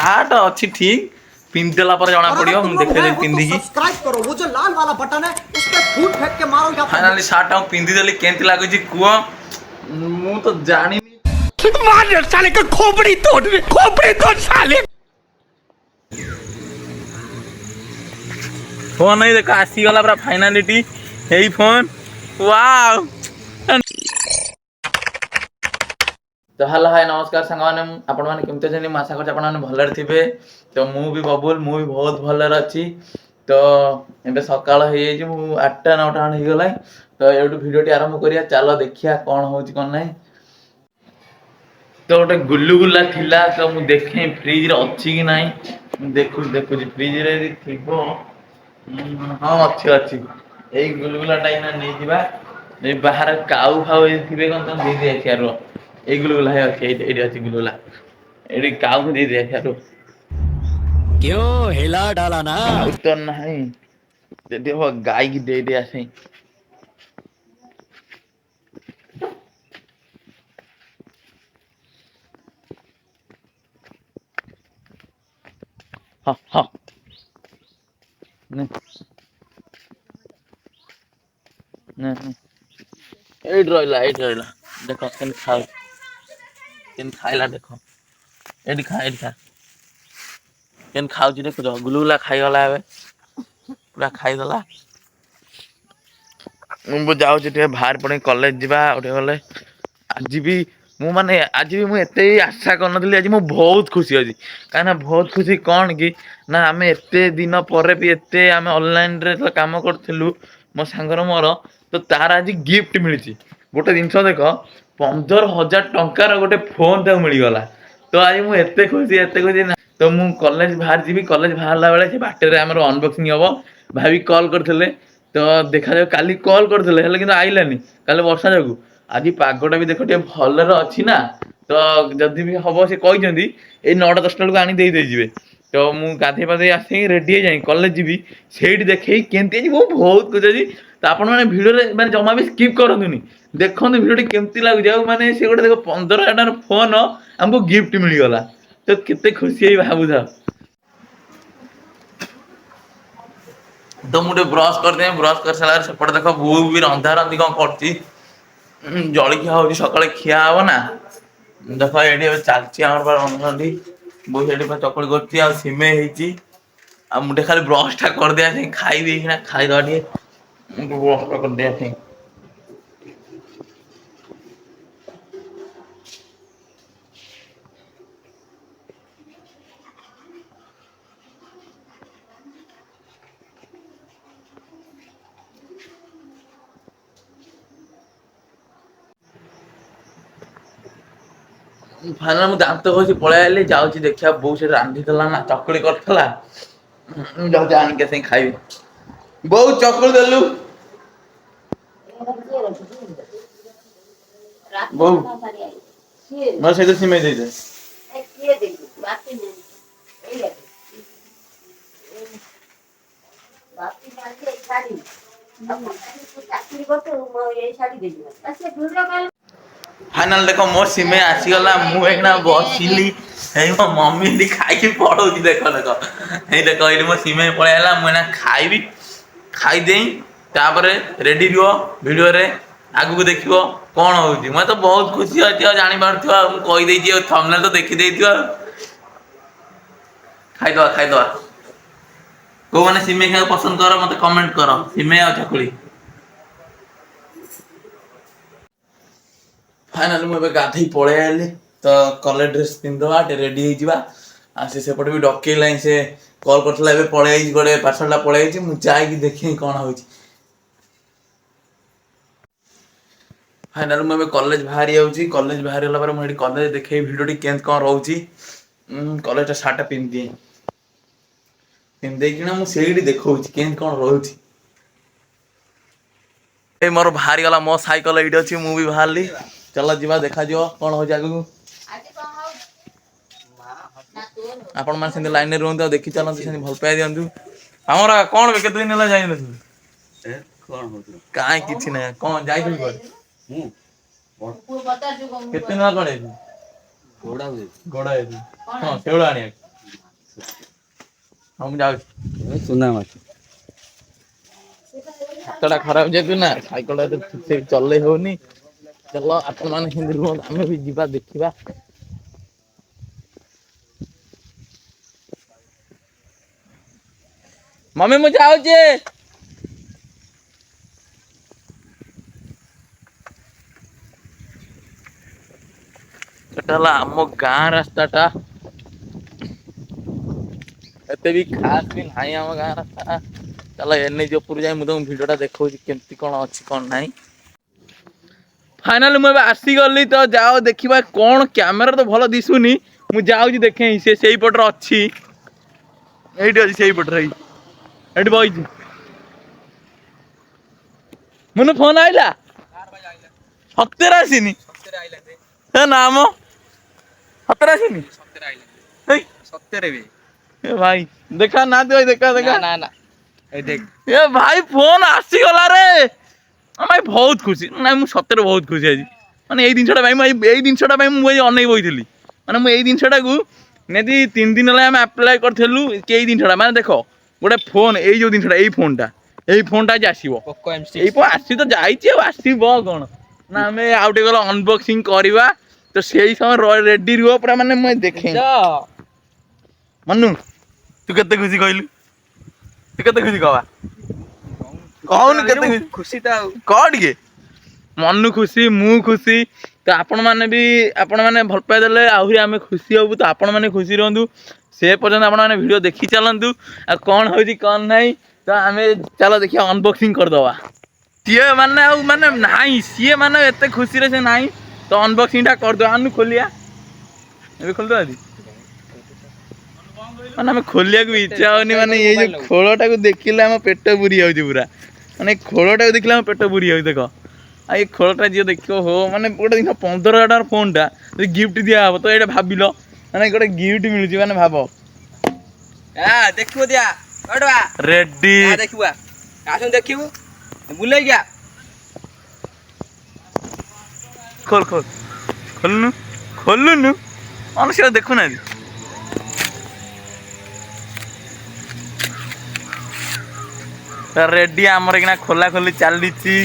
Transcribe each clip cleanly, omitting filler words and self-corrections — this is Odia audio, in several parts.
ସାର୍ଟ ଅଛି ଠିକ, ପିନ୍ଧିଦେଲା ପରେ ଜଣା और ପଡ଼ିବ। अगर तुम ମୁଁ लोग ଦେଖେଇଦେବି नए हो तो ପିନ୍ଧିକି। सब्सक्राइब करो, वो जो लाल वाला बटन है उस पर फूट फेंक के मारो या फिर ଫାଇନାଲି ସାର୍ଟଟା ମୁଁ ପିନ୍ଧିଦେଲି, କେମିତି ଲାଗୁଛି କୁହ। ମୁଁ ତ ଜାଣିନି। मार साले का खोपड़ी तोड़, खोपड़ी तोड़ साले। ଫୋନ୍ ଏଇ ଦେଖ ଆସିଗଲା ପୁରା ଫାଇନାଲିଟି ଏଇ ଫୋନ୍, ୱାଓ। ତ ହ୍ୟାଲୋ, ହାଇ, ନମସ୍କାର ସାଙ୍ଗମାନେ, ଆପଣମାନେ କେମିତି ଅଛନ୍ତି? ମୁଁ ଆଶା କରୁଛି ଆପଣମାନେ ଭଲରେ ଥିବେ। ତ ମୁଁ ବି ବବୁଲ, ମୁଁ ବି ବହୁତ ଭଲରେ ଅଛି। ତ ଏବେ ସକାଳ ହେଇଯାଇଛି, ମୁଁ 8ଟା 9ଟା ଖଣ୍ଡେ ହେଇଗଲାଣି। ତ ଏଇଠୁ ଭିଡ଼ିଓଟି ଆରମ୍ଭ କରିବା, ଚାଲ ଦେଖିବା କ'ଣ ହେଉଛି କ'ଣ ନାହିଁ। ତ ଗୋଟେ ଗୁଲୁଗୁଲା ଥିଲା, ତ ମୁଁ ଦେଖେ ଫ୍ରିଜରେ ଅଛି କି ନାହିଁ। ମୁଁ ଦେଖୁଛି ଦେଖୁଛି, ଫ୍ରିଜରେ ଯଦି ଥିବ। ହଁ, ଅଛି ଅଛି। ଏଇ ଗୁଲୁଗୁଲାଟା ଏଇନା ନେଇଯିବା। ଏଇ ବାହାରେ କାଉ ଫାଉ ଯଦି ଥିବେ କ'ଣ, ତାଙ୍କୁ ଦେଇଦେଇ ଆସିବା। ରୁହ, ଏଇ ଗୁଲୁଗୁଲା ହେଇ ଅଛି, ଏଇଠି ଏଇଠି ଅଛି ଗୁଲୁଗୁଲା। ଏଇଠି କାଉକୁ ଦେଇଦେଇ ଆସିବା, ରୁହ। क्यों हिला डाला ना? କାଉ ତ ନାହିଁ, ଯଦି ହବ ଗାଈକି ଦେଇଦେଇ ଆସେ। ହଁ ହଁ, ନେ ନେ ନେ, ଏଇଠି ରହିଲା, ଏଇଠି ରହିଲା। ଦେଖ କେମିତି ଖାଉ, କେମିତି ଖାଇଲା ଦେଖ। ଏଇଠି ଖା, ଏଇଠି ଖା। କେମିତି ଖାଉଛି ଦେଖୁଛ? ଗୁଲୁଗୁଲା ଖାଇଗଲା, ଏବେ ପୁରା ଖାଇଦେଲା। ମୁଁ ଯାଉଛି ଟିକେ ବାହାରି ପଡ଼ି କଲେଜ ଯିବା। ଆଉ ଟିକେ ଗଲେ ଆଜି ବି ମୁଁ ମାନେ ଆଜି ବି ମୁଁ ଏତେ ଆଶା କରିନଥିଲି। ଆଜି ମୁଁ ବହୁତ ଖୁସି ଅଛି। କାହିଁକିନା ବହୁତ ଖୁସି କ'ଣ କି ନା, ଆମେ ଏତେ ଦିନ ପରେ ବି ଏତେ ଆମେ ଅନଲାଇନରେ ଯେତେବେଳେ କାମ କରୁଥିଲୁ ମୋ ସାଙ୍ଗର ମୋର, ତ ତାର ଆଜି ଗିଫ୍ଟ ମିଳିଛି ଗୋଟେ ଜିନିଷ। ଦେଖ, 15,000 ଟଙ୍କାର ଗୋଟେ ଫୋନ୍ ତାକୁ ମିଳିଗଲା। ତ ଆଜି ମୁଁ ଏତେ ଖୁସି, ଏତେ ଖୁସି ନା। ତ ମୁଁ କଲେଜ ବାହାରି ଯିବି। କଲେଜ ବାହାରିଲା ବେଳେ ସେ ବାଟରେ ଆମର ଅନବକ୍ସିଂ ହବ। ଭାବି କଲ୍ କରିଥିଲେ, ତ ଦେଖାଯାଉ। କାଲି କଲ୍ କରିଥିଲେ ହେଲେ କିନ୍ତୁ ଆଇଲାନି କାଲି ବର୍ଷା ଯୋଗୁ। ଆଜି ପାଗଟା ବି ଦେଖ ଟିକେ ଭଲରେ ଅଛି ନା, ତ ଯଦି ବି ହବ ସେ କହିଛନ୍ତି ଏଇ 9ଟା 10ଟା ବେଳକୁ ଆଣି ଦେଇ ଦେଇଯିବେ। ତ ମୁଁ ଗାଧେଇ ପାଧେଇ ଆସିକି ରେଡି ହେଇଯାଇ କଲେଜ ଯିବି, ସେଇଠି ଦେଖେଇ କେମିତି ହେଇଛି। ମୁଁ ବହୁତ ଖୁସି ଅଛି। ତ ଆପଣମାନେ ଭିଡ଼ିଓରେ ମାନେ ଜମା ବି ସ୍କିପ୍ କରନ୍ତୁନି, ଦେଖନ୍ତୁ ଭିଡ଼ିଓଟି କେମିତି ଲାଗୁଛି। ଆଉ ମାନେ ସେ ଗୋଟେ ଦେଖ, 15,000 ଟଙ୍କାର ଫୋନ୍ ଆମକୁ ଗିଫ୍ଟ ମିଳିଗଲା, ତ କେତେ ଖୁସି ହେଇ ଭାବୁଥାଅ। ତ ମୁଁ ଟିକେ ବ୍ରସ୍ କରିଦିଏ। ବ୍ରସ୍ କରିସାରିଲା ପରେ ସେପଟେ ଦେଖ ବୋଉ ବି ରନ୍ଧା ରନ୍ଧି କ'ଣ କରୁଛି। ଜଳଖିଆ ହଉଛି, ସକାଳେ ଖିଆ ହବ ନା। ଦେଖ ଏଇଠି ଏବେ ଚାଲିଛି ଆମର ପୁରା ରନ୍ଧା ରନ୍ଧି। ବୋଉ ସେଠି ପୁରା ଚକୁଳି କରୁଛି ଆଉ ସିମେଇ ହେଇଛି। ଆଉ ମୁଁ ଟିକେ ଖାଲି ବ୍ରସ୍ଟା କରିଦେଇ ଆସିକି ଖାଇ ଦେଇକିନା ଖାଇଦବା ଟିକେ। ମୁଁ ଟିକେ ବ୍ରସ୍ଟା କରିଦେଇ ଆସିକି ଫାଇନାଲ ମୁଁ ଦାନ୍ତ ଘଷି ପଳେଇ ଆଇଲି। ଯାଉଛି ଦେଖିବା ବୋଉ ସେଠି ରାନ୍ଧିଥିଲା ନା ଚକୁଳି କରିଥିଲା। ମୁଁ ଯାଉଛି ଆଣିକି ଆସିକି ଖାଇବି। ବୋଉ, ଚକୁଳି ଦେଲୁ ବୋଉ, ମୋର ସେଇଥିରେ ସିମେଇ ଦେଇଦେ। ଫାଇନାଲ ଦେଖ ମୋ ସିମେଇ ଆସିଗଲା। ମୁଁ ଏଇନା ବସିଲି, ଏଇ ମୋ ମମି ଏଠି ଖାଇକି ପଳଉଛି। ଦେଖ ଦେଖ, ଏଇ ଦେଖ, ଏଇଠି ମୋ ସିମେଇ ପଳେଇ ଆଇଲା। ମୁଁ ଏଇନା ଖାଇବି, ଖାଇଦେଇ ତାପରେ ରେଡି ରୁହ, ଭିଡ଼ିଓରେ ଆଗକୁ ଦେଖିବ କ'ଣ ହଉଛି। ମୁଁ ତ ବହୁତ ଖୁସି ଅଛି ଆଉ ଜାଣିପାରୁଥିବ, ଆଉ ମୁଁ କହିଦେଇଛି, ଆଉ ଥମ୍ବନେଲ ତ ଦେଖିଦେଇଥିବ। ଆଉ ଖାଇଦବା ଖାଇଦବା। କୋଉମାନେ ସିମେଇ ଖାଇବାକୁ ପସନ୍ଦ କର ମତେ କମେଣ୍ଟ କର, ସିମେଇ ଆଉ ଚକୁଳି। ଫାଇନାଲି ମୁଁ ଏବେ ଗାଧେଇ ପଳେଇ ଆଇଲି। ତ କଲେଜ ଡ୍ରେସ୍ ପିନ୍ଧିଦେବା, ଟିକେ ରେଡି ହେଇଯିବା। ଆଉ ସେ ସେପଟେ ବି ଡକେଇଲାଣି, ସେ କଲ୍ କରିଥିଲା, ଏବେ ପଳେଇ ଆଇଛି, ଗୋଟେ ପାର୍ସଲଟା ପଳେଇ ଆଇଛି। ମୁଁ ଯାଇକି ଦେଖି କ'ଣ ହଉଛି। ଫାଇନାଲି ମୁଁ ଏବେ କଲେଜ ବାହାରି ଯାଉଛି। କଲେଜ ବାହାରି ଗଲା ପରେ ମୁଁ ଏଠି କଲେଜ ଦେଖେଇବି ଭିଡ଼ିଓଟି କେମିତି କ'ଣ ରହୁଛି। କଲେଜଟା ସାର୍ଟଟା ପିନ୍ଧିଦିଏ, ପିନ୍ଧିଦେଇକିନା ମୁଁ ସେଇଠି ଦେଖଉଛି କେମିତି କ'ଣ ରହୁଛି। ଏଇ ମୋର ବାହାରିଗଲା, ମୋ ସାଇକେଲ ଏଇଠି ଅଛି, ମୁଁ ବି ବାହାରିଲି। ଚାଲ ଯିବା, ଦେଖାଯିବ କ'ଣ ହଉଛି ଆଗକୁ। ଆପଣମାନେ ସେମିତି ଲାଇନରେ ରୁହନ୍ତୁ ଆଉ ଦେଖି ଚାଲନ୍ତୁ, ସେମିତି ଭଲ ପାଇବା ଦିଅନ୍ତୁ। ଆମର କ'ଣ ବେ, କେତେ ଦିନ ହେଲା ଯାଇନଥିଲୁ? କଣ ହଉଥିଲା? କାଇଁ କିଛି ନାହିଁ। କ'ଣ ଯାଇଥିଲୁ କୁଆଡ଼େ? ମୁଁ କେତେ ଦିନ ହେଲା କୁଆଡ଼େ ଯାଇଥିଲୁ? ଘୋଡ଼ା ଯାଇଥିଲି। ଗୋଡ଼ା ଯାଇଥିଲୁ? ହଁ, ଶେଉଳ ଆଣିବାକୁ। ହଁ, ମୁଁ ଯାଉଛି। ଚୁନା ମାଛ। ହାତଟା ଖରାପ ଯେହେତୁ ନା, ସାଇକେଲଟା ଏତେ ଠିକ୍ ସେ ଚଲେଇ ହଉନି। ଚାଲ, ଆପଣମାନେ ସେମିତି ରୁହନ୍ତୁ, ଆମେ ବି ଯିବା ଦେଖିବା। ମମି, ମୁଁ ଯାଉଛି। ସେଟା ହେଲା ଆମ ଗାଁ ରାସ୍ତାଟା, ଏତେ ବି ଖାସ ବି ନାହିଁ ଆମ ଗାଁ ରାସ୍ତା। ଚାଲ, ଏନ୍ଏଚ୍ ଉପରୁ ଯାଇ ମୁଁ ତମକୁ ଭିଡ଼ିଓଟା ଦେଖଉଛି କେମିତି କ'ଣ ଅଛି କ'ଣ ନାହିଁ। ଫାଇନାଲି ମୁଁ ଏବେ ଆସିଗଲି। ତ ଯାଅ ଦେଖିବା କ'ଣ, କ୍ୟାମେରା ତ ଭଲ ଦିଶୁନି। ମୁଁ ଯାଉଛି ଦେଖେଇ, ସେ ସେଇପଟରେ ଅଛି, ଏଇଠି ଅଛି, ସେଇପଟରେ ଏଇଠି ବଇଛି। ମନୁ, ଫୋନ ଆଇଲା? ସତରେ ଆସିନି? ହେ ନା ମ, ସତରେ ଆସିନି? ହେଇ। ସତରେ ବି। ଏ ଭାଇ, ଦେଖା ନା ଭାଇ, ଦେଖା ଦେଖା। ନା ନା, ଏଇ ଦେଖ। ଏ ଭାଇ, ଫୋନ ଆସିଗଲା ରେ। ଭାଇ, ବହୁତ ଖୁସି। ନାଇଁ, ମୁଁ ସତରେ ବହୁତ ଖୁସି ଆଜି। ମାନେ ଏଇ ଜିନିଷଟା ପାଇଁ ମୁଁ ଏଇ ଜିନିଷଟା ପାଇଁ ମୁଁ ଏଇ ଅନେଇ ବଇଥିଲି। ମାନେ ମୁଁ ଏଇ ଜିନିଷଟାକୁ ନିହାତି 3 ଦିନ ହେଲା ଆମେ ଆପ୍ଲାଏ କରିଥିଲୁ କି ଏଇ ଜିନିଷଟା, ମାନେ ଦେଖ, ଗୋଟେ ଫୋନ୍, ଏଇ ଯୋଉ ଜିନିଷଟା, ଏଇ ଫୋନ୍ଟା ଆଜି ଆସିବ। Poco M. ଏଇ ଫୋନ୍ ଆସି ତ ଯାଇଛି, ଆଉ ଆସିବ କ'ଣ ନା, ଆମେ ଆଉ ଟିକେ ଗଲେ ଅନବକ୍ସିଂ କରିବା। ତ ସେଇ ସମୟ ରେଡି ରୁହ ପୁରା। ମାନେ ମୁଁ ଦେଖେ, ମନୁ, ତୁ କେତେ ଖୁସି କହିଲୁ? ତୁ କେତେ ଖୁସି କବା କହୁନୁ, କେତେ ଖୁସି? ଖୁସି ତ ଆଉ। କହ ଟିକେ। ମନୁ ଖୁସି, ମୁଁ ଖୁସି, ତ ଆପଣମାନେ ବି, ଆପଣମାନେ ଭଲ ପାଇଦେଲେ ଆହୁରି ଆମେ ଖୁସି ହବୁ। ତ ଆପଣମାନେ ଖୁସି ରୁହନ୍ତୁ, ସେ ପର୍ଯ୍ୟନ୍ତ ଆପଣମାନେ ଭିଡ଼ିଓ ଦେଖି ଚାଲନ୍ତୁ। ଆଉ କ'ଣ ହେଉଛି କ'ଣ ନାହିଁ, ତ ଆମେ ଚାଲ ଦେଖିବା, ଅନବକ୍ସିଂ କରିଦେବା। ସିଏ ମାନେ ଆଉ ମାନେ ନାହିଁ, ସିଏ ମାନେ ଏତେ ଖୁସିରେ ସେ ନାହିଁ। ତ ଅନବକ୍ସିଂଟା କରିଦେବା। ଆନୁ ଖୋଲିଆ, ଏବେ ଖୋଲିଦେବା ଆଜି। ମାନେ ଆମେ ଖୋଲିବାକୁ ଇଚ୍ଛା ହଉନି। ମାନେ ଏଇ ଯୋଉ ଖୋଳଟାକୁ ଦେଖିଲେ ଆମ ପେଟ ପୁରି ଯାଉଛି ପୁରା। ମାନେ ଏ ଖୋଳଟାକୁ ଦେଖିଲେ ଆମ ପେଟ ପୁରି ଯାଉଛି, ଦେଖ। ଆଉ ଏ ଖୋଳଟା ଯିଏ ଦେଖିବ ହୋ, ମାନେ ଗୋଟେ ଜିନିଷ 15,000 ଟଙ୍କାର ଫୋନ୍ଟା ଯଦି ଗିଫ୍ଟ ଦିଆହବ, ତ ଏଇଟା ଭାବିଲ, ମାନେ ଗୋଟେ ଗିଫ୍ଟ ମିଳୁଛି, ମାନେ ଭାବ। ଦେଖିବୁ ଦିଆ ଏଇଟା। ରେଡି। ଦେଖିବୁ, ଆସନ୍ତୁ ଦେଖିବୁ, ବୁଲେଇକି ଆ। ଖୋଲ ଖୋଲ, ଖୋଲୁନୁ ଖୋଲୁନୁ। ଅନୁଷ୍ୟ ଦେଖୁନାହାନ୍ତି। ରେଡି, ଆମର ଏଇକିନା ଖୋଲା ଖୋଲି ଚାଲିଛି।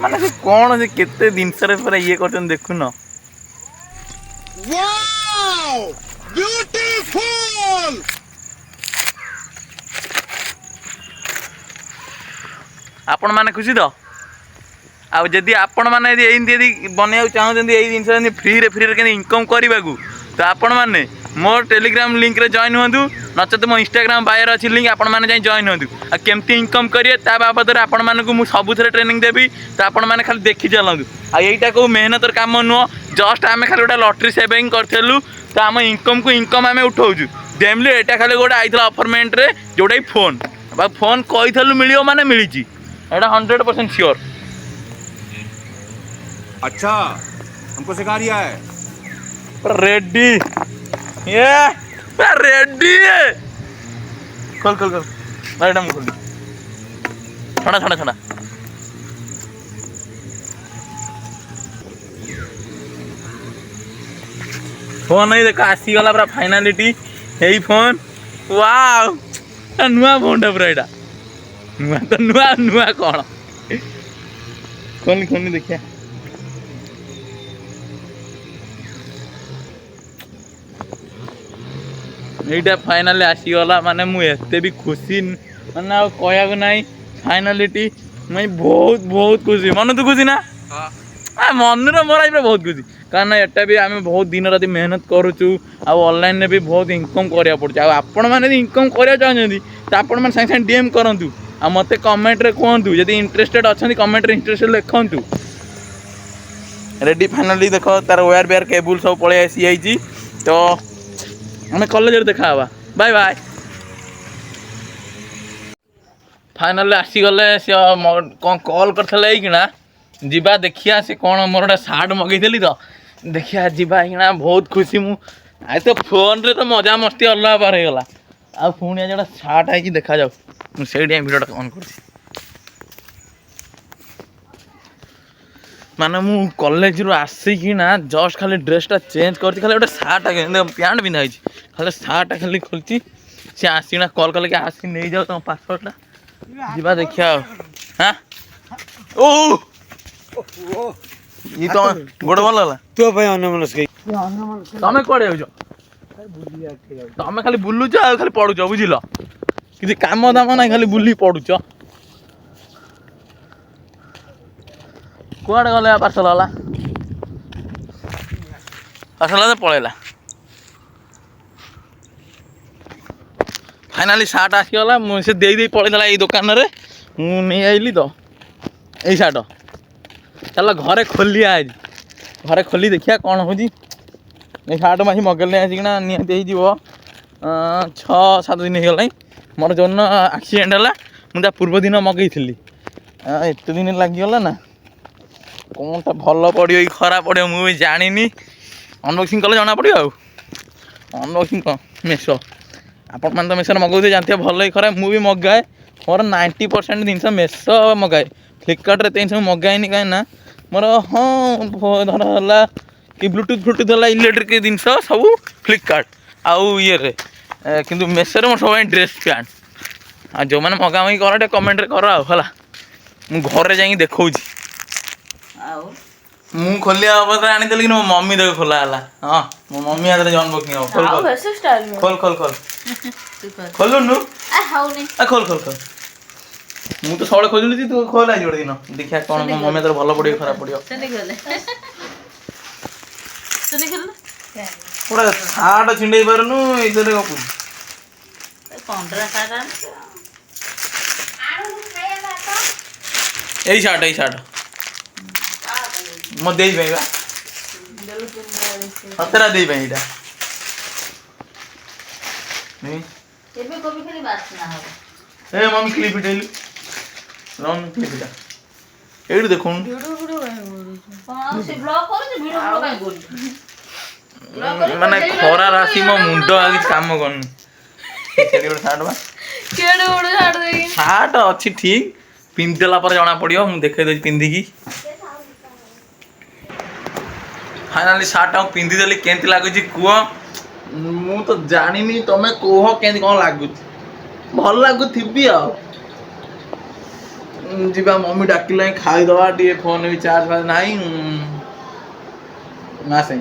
ମାନେ ସେ କ'ଣ, ସେ କେତେ ଜିନିଷରେ ପୁରା ଇଏ କରୁଛନ୍ତି ଦେଖୁନ। Wow, beautiful! ଆପଣମାନେ ଖୁସି ତ? ଆଉ ଯଦି ଆପଣମାନେ ଯଦି ଏମିତି ଯଦି ବନେଇବାକୁ ଚାହୁଁଛନ୍ତି ଏଇ ଜିନିଷ ଯେମିତି ଫ୍ରିରେ କେମିତି ଇନକମ୍ କରିବାକୁ, ତ ଆପଣମାନେ ମୋ ଟେଲିଗ୍ରାମ ଲିଙ୍କରେ ଜଏନ୍ ହୁଅନ୍ତୁ, ନଚେତ ମୋ ଇନଷ୍ଟାଗ୍ରାମ ବାୟୋରେ ଅଛି ଲିଙ୍କ, ଆପଣମାନେ ଯାଇ ଜଏନ୍ ହୁଅନ୍ତୁ। ଆଉ କେମିତି ଇନକମ୍ କରିବେ ତା ବାବଦରେ ଆପଣମାନଙ୍କୁ ମୁଁ ସବୁଥିରେ ଟ୍ରେନିଂ ଦେବି। ତ ଆପଣମାନେ ଖାଲି ଦେଖି ଚାଲନ୍ତୁ। ଆଉ ଏଇଟା କେଉଁ ମେହନତର କାମ ନୁହଁ, ଜଷ୍ଟ ଆମେ ଖାଲି ଗୋଟେ ଲଟେରୀ ସେଭିଂ କରିଥିଲୁ, ତ ଆମ ଇନକମ୍କୁ ଇନକମ୍ ଆମେ ଉଠାଉଛୁ। ଦେମଲି ଏଇଟା ଖାଲି ଗୋଟେ ଆଇଥିଲା ଅଫରମେଣ୍ଟରେ, ଯେଉଁଟାକି ଫୋନ୍ ବା ଫୋନ୍ କହିଥିଲୁ ମିଳିବ ମାନେ ମିଳିଛି, ଏଇଟା 100% ସିଓର। अच्छा, हमको सिखा रिया है। ରେଡି, ଏ ପୁରା ରେଡି। ଖୋଲ ଖୋଲ ଖୋଲ ଭାଇ, ଏଇଟା ମୁଁ ଖୋଲି। ଛଡ଼ା ଛଡ଼ା ଛଡ଼ା। ଫୋନ୍ ଏଇ ଦେଖ, ଆସିଗଲା ପୁରା ଫାଇନାଲିଟି ଏଇ ଫୋନ୍। ୱାଓ, ନୂଆ ଫୋନ୍ଟା ପୁରା ଏଇଟା। ନୂଆ ତ ନୂଆ, ନୂଆ କ'ଣ? ଖୋଲି ଖୋଲି ଦେଖିବା। ଏଇଟା ଫାଇନାଲି ଆସିଗଲା। ମାନେ ମୁଁ ଏତେ ବି ଖୁସି, ମାନେ ଆଉ କହିବାକୁ ନାହିଁ। ଫାଇନାଲିଟି ମୁଇଁ ବହୁତ ବହୁତ ଖୁସି। ମନୁ, ତୁ ଖୁସି ନା? ଆ ମନୁର ମୋର ଆଜି ପୁରା ବହୁତ ଖୁସି, କାରଣ ଏଟା ବି ଆମେ ବହୁତ ଦିନ ରାତି ମେହନତ କରୁଛୁ ଆଉ ଅନଲାଇନରେ ବି ବହୁତ ଇନକମ୍ କରିବାକୁ ପଡ଼ୁଛି। ଆଉ ଆପଣମାନେ ଯଦି ଇନକମ୍ କରିବାକୁ ଚାହୁଁଛନ୍ତି, ତ ଆପଣମାନେ ସାଙ୍ଗେ ସାଙ୍ଗେ ଡିଏମ୍ କରନ୍ତୁ ଆଉ ମୋତେ କମେଣ୍ଟରେ କୁହନ୍ତୁ। ଯଦି ଇଣ୍ଟରେଷ୍ଟେଡ଼ ଅଛନ୍ତି, କମେଣ୍ଟରେ ଇଣ୍ଟରେଷ୍ଟେଡ଼ ଲେଖନ୍ତୁ। ରେଡି ଫାଇନାଲି, ଦେଖ, ତାର ୱେୟାର ବେୟାର କେବୁଲ୍ ସବୁ ପଳେଇ ଆସିଯାଇଛି। ତ ଆମେ କଲେଜରେ ଦେଖା ହେବା, ବାଏ ବାଏ। ଫାଇନାଲି ଆସିଗଲେ। ସେ କ'ଣ କଲ୍ କରିଥିଲେ ଏଇକିଣା, ଯିବା ଦେଖିବା ସେ କ'ଣ। ମୋର ଗୋଟେ ସାର୍ଟ ମଗେଇଥିଲି, ତ ଦେଖିବା ଯିବା ଏଇକିଣା। ବହୁତ ଖୁସି ମୁଁ ଆଜି। ତ ଫୋନ୍ରେ ତ ମଜାମସ୍ତି ଅଲଗା ପାର ହେଇଗଲା, ଆଉ ପୁଣି ଆଜି ଗୋଟେ ସାର୍ଟ ହେଇଛି, ଦେଖାଯାଉ। ମୁଁ ସେଇଠି ଯାଇ ଭିଡ଼ିଓଟା ଅନ୍ କରୁଛି। ମାନେ ମୁଁ କଲେଜରୁ ଆସିକିନା ଜଷ୍ଟ ଖାଲି ଡ୍ରେସ୍ଟା ଚେଞ୍ଜ କରିଛି, ଖାଲି ଗୋଟେ ସାର୍ଟଟା, ପ୍ୟାଣ୍ଟ ପିନ୍ଧା ହେଇଛି, ଖାଲି ସାର୍ଟଟା ଖାଲି ଖୋଲିଛି। ସେ ଆସିକିନା କଲ୍ କଲେ କି ଆସିକି ନେଇଯାଅ ତମ ପାର୍ସଲଟା। ଯିବା ଦେଖିବା ଆଉ। ହଁ, ଓ ଇ ତମ ଗୋଡ଼ ଭଲ ହେଲା? ତୋ ପାଇଁ ଅନ୍ୟମନସ୍କ। ତମେ କୁଆଡ଼େ ଯାଉଛ? ତମେ ଖାଲି ବୁଲୁଛ ଆଉ ଖାଲି ପଢୁଛ, ବୁଝିଲ? କିଛି କାମ ଦାମ ନାହିଁ, ଖାଲି ବୁଲି ପଢୁଛ। କୁଆଡ଼େ ଗଲେ ପାର୍ସଲ ହେଲା? ପାର୍ସଲ ତ ପଳେଇଲା। ଫାଇନାଲି ସାର୍ଟ ଆସିଗଲା। ମୁଁ ସେ ଦେଇ ଦେଇ ପଳେଇଥିଲା ଏଇ ଦୋକାନରେ, ମୁଁ ନେଇ ଆଇଲି ତ ଏଇ ସାର୍ଟ। ଚାଲ ଘରେ ଖୋଲିବା ଆଜି, ଘରେ ଖୋଲି ଦେଖିବା କ'ଣ ହେଉଛି। ଏଇ ସାର୍ଟ ମୁଁ ଆସି ମଗେଇଲି ଆସିକିନା ନିହାତି ହେଇଯିବ 6-7 ଦିନ ହେଇଗଲାଣି। ମୋର ଯେଉଁଦିନ ଆକ୍ସିଡେଣ୍ଟ ହେଲା ମୁଁ ତା ପୂର୍ବ ଦିନ ମଗେଇଥିଲି। ଏତେ ଦିନ ଲାଗିଗଲା ନା, କ'ଣଟା ଭଲ ପଡ଼ିବ କି ଖରାପ ପଡ଼ିବ ମୁଁ ବି ଜାଣିନି। ଅନବକ୍ସିଂ କଲେ ଜଣା ପଡ଼ିବ। ଆଉ ଅନବକ୍ସିଂ କ'ଣ, ମେସୋ ଆପଣମାନେ ତ ମେସୋରେ ମଗାଉଥିବେ, ଜାଣିଥିବେ ଭଲ କି ଖରାପ। ମୁଁ ବି ମଗାଏ, ମୋର 90% ଜିନିଷ ମେସୋ ମଗାଏ। ଫ୍ଲିପକାର୍ଟରେ ଏତେ ଜିନିଷ ମୁଁ ମଗାଏନି, କାହିଁକି ନା ମୋର ହଁ ଧର ହେଲା କି ବ୍ଲୁଟୁଥ୍ ଫ୍ଲୁଟୁଥ୍ ହେଲା, ଇଲେକ୍ଟ୍ରିକ୍ ଜିନିଷ ସବୁ ଫ୍ଲିପକାର୍ଟ ଆଉ ଇଏରେ, କିନ୍ତୁ ମେସୋରେ ମୋର ସବୁ ଡ୍ରେସ୍ ପ୍ୟାଣ୍ଟ। ଆଉ ଯେଉଁମାନେ ମଗାମଗି କର ଟିକେ କମେଣ୍ଟରେ କର ଆଉ ହେଲା। ମୁଁ ଘରେ ଯାଇକି ଦେଖାଉଛି। ଆଉ ମୁଁ ଖୋଲିବା ଅବସ୍ଥାରେ ଆଣିଥିଲି, କିନ୍ତୁ ମୋ ମମି ଦେଖ ଖୋଲା ହେଲା। ହଁ, ମୋ ମମି ହାତରେ ଅନବକ୍ସିଂ ହବ। ଖୋଲ। ଆଉ ଖୋଲ। ବେଶୀ ଷ୍ଟାଇଲ। ଖୋଲ ଖୋଲ ଖୋଲ, ଖୋଲୁନୁ? ଆ, ହଉନି। ଆ, ଖୋଲ ଖୋଲ ଖୋଲ। ମୁଁ ତ ସବୁବେଳେ ଖୋଜୁଛି, ତୁ ଖୋଲ ଆଜି ଗୋଟେ ଦିନ, ଦେଖିବା କ'ଣ ମୋ ମମି ହାତରେ ଭଲ ପଡ଼ିବ ଖରାପ ପଡ଼ିବ। ସେଠି ଖୋଲେ, ସେଠି ଖୋଲେ। ପୁରା ସାର୍ଟ ଛିଣ୍ଡେଇ ପାରୁନୁ, ଏଇଥିରେ ଗପୁଛୁ। କଣ୍ଡରା ସାର୍ଟ ଆଣିଛୁ। ଏଇ ସାର୍ଟ, ଏଇ ସାର୍ଟ ମୋ ଦେଇ ପାଇଁ ବା, ସତରା ଦେଇ ପାଇଁ ଏଇଟା। ଏବେ କୋବି ଖାଲି ବାସ୍ନା ହବ। ଏ ମମି, କ୍ଲିପ୍ ଫିଟେଇଲୁ ରନ୍, କ୍ଲିପ୍ ଫିଟା। ଏଇଠି ଦେଖୁନୁ। କଣ ଆଉ ସେ ବ୍ଲଗ କରୁଛି? ଭିଡିଓ ଭିଡିଓ କାଇଁ କରୁଛୁ? ମାନେ ଖରାରେ ଆସି ମୋ ମୁଣ୍ଡ ଆଉ କିଛି କାମ କରୁନି। ସେଠି ଗୋଟେ ସାର୍ଟ ବା। କେଡେ ବଡ ସାର୍ଟ ଦେଇକି। ସାର୍ଟ ଅଛି ଠିକ, ପିନ୍ଧିଦେଲା ପରେ ଜଣା ପଡ଼ିବ। ମୁଁ ଦେଖେଇ ଦେଉଛି ପିନ୍ଧିକି। ଫାଇନାଲି ସାର୍ଟଟା ମୁଁ ପିନ୍ଧିଦେଲି, କେମିତି ଲାଗୁଛି କୁହ। ମୁଁ ତ ଜାଣିନି, ତମେ କୁହ କେମିତି କ'ଣ ଲାଗୁଛି। ଭଲ ଲାଗୁଥିବି। ଆଉ ଯିବା, ମମି ଡାକିଲାଣି, ଖାଇଦେବା ଟିକେ। ଫୋନ୍ ବି ଚାର୍ଜ ଫାର୍ଜ ନାହିଁ। ଆସେ।